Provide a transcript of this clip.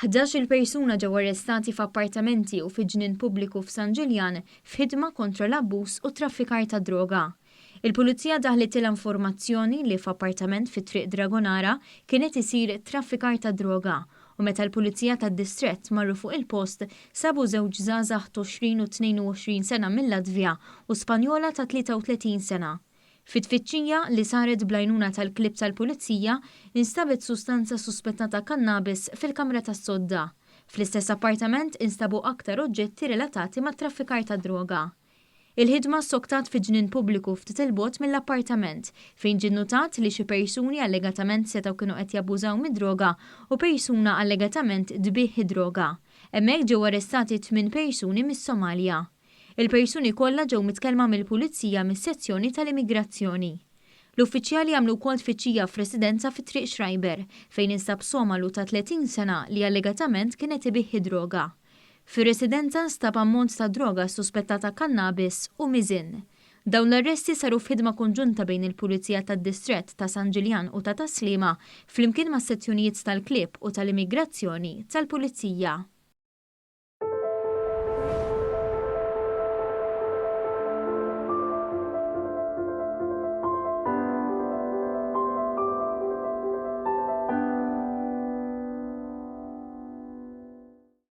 11-il persuna ġew arrestati f'appartamenti u fi ġnien pubbliku f'San Ġiljan f'ħidma kontra l-abbuż u t-traffikar tad-droga. Il-Pulizija daħlitilha informazzjoni li f'appartament fi Triq Dragonara kien qed isir traffikar tad-droga u meta l-Pulizija tad-Distrett marru fuq il-post sabu żewġ żgħażagħ t'20 u 22 sena mil-Latvja u Spanjola ta' 33 sena. Fi tfittxija, li saret bl-għajnuna tal-klieb tal-Pulizija, instabet sustanza suspettata kannabis fil-kamra tas-sodda. Fl-istess appartament instabu aktar oġġetti relatati mat-traffikar tad-droga. Il-ħidma ssoktat fi ġnien pubbliku ftit 'il bogħod mill-appartament, fejn ġie nnutat li xi persuni allegatament setgħu kienu qed jabbużaw mid-droga u persuna allegatament tbigħ id-droga. Hemmhekk ġew arrestati tmien persuni mis-Somalja. Il-persuni kollha ġew mitkellma mill-Pulizija mis-Sezzjoni tal-Immigrazzjoni. L-uffiċjali għamlu wkoll tfittxija f'residenza fi Triq Schreiber, fejn instab Somalu ta' 30 sena li allegatament kien qed ibigħ id-droga. Fir-residenza nstab ammont ta' droga ssuspettata kannabis u miżien. Dawn l-arresti saru f'ħidma konġunta bejn il-Pulizija tad-Distrett ta' San Ġiljan u ta' Tas-Sliema flimkien mas-sezzjonijiet tal-Klieb u tal-Immigrazzjoni tal-Pulizija.